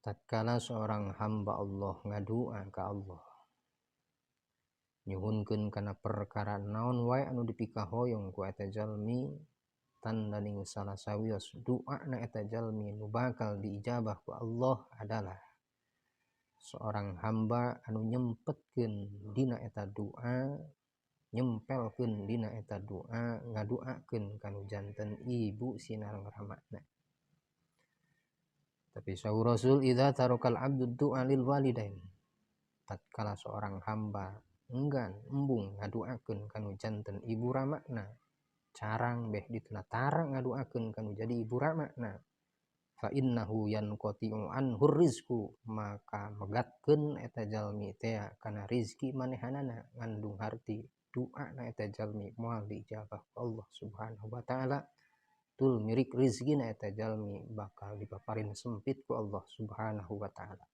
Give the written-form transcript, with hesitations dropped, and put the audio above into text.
Tatkala seorang hamba Allah ngadua ka Allah, nyuhunkeun kana perkara naon wae anu dipikahoyong ku eta jalmi, tandaning salah sawios doana eta jalmi nu bakal diijabah ku Allah adalah seorang hamba anu nyempetkeun dina eta doa, nyempelkeun dina eta doa, ngaduakeun kanu janten ibu sinareng ramana. Tapi saur Rasul, idza tarakal abdu du'a lil walidain, tatkala seorang hamba enggan embung ngaduakeun kanu janten ibu ramana, carang beh dituna tara ngaduakeun kanu jadi ibu ramana, fa innahu yanqati'u anhu rizqu, maka megatkeun eta jalmi teh kana rizki manehanana, ngandung harti doana eta jalmi moal diijabah ku Allah Subhanahu wa taala. Tul mirik rizkina eta jalmi bakal dipaparin sempit ku Allah Subhanahu wa taala.